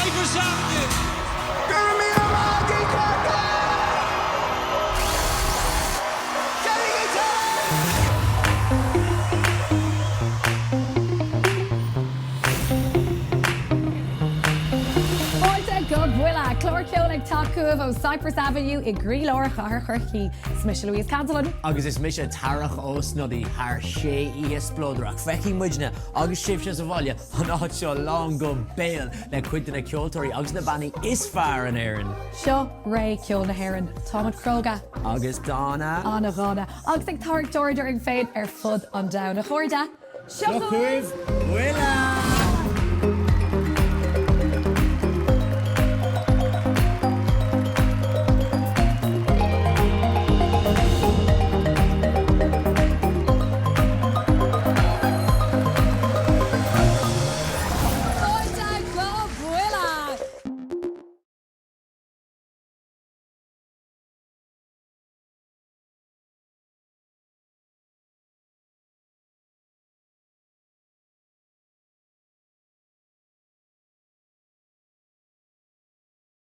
Cyprus Avenue! Go raibh míle maith agaibh, Corcaigh! Déanaigí teannas! Fáilte go Buile! Clár ceoil ag teacht chugaibh ó Cyprus Avenue i gcroílár chathair Chorcaí. Is mise Louise Cantillon. Agus is mise Tarach Ó Snodaigh thar sé oíche spleodrach. Feicfidh muidne agus sibhse sa bhaile an áit seo lán go béal le cuid de na ceoltóirí agus na bannaí is fearr in Éirinn. Seo ré ceoil na hÉireann. Táimid cróga. Agus dána. Ana-dhána. Agus ag tarraingt aird orainn féin ar fud an domhain. A chairde, seo chugaibh Buile!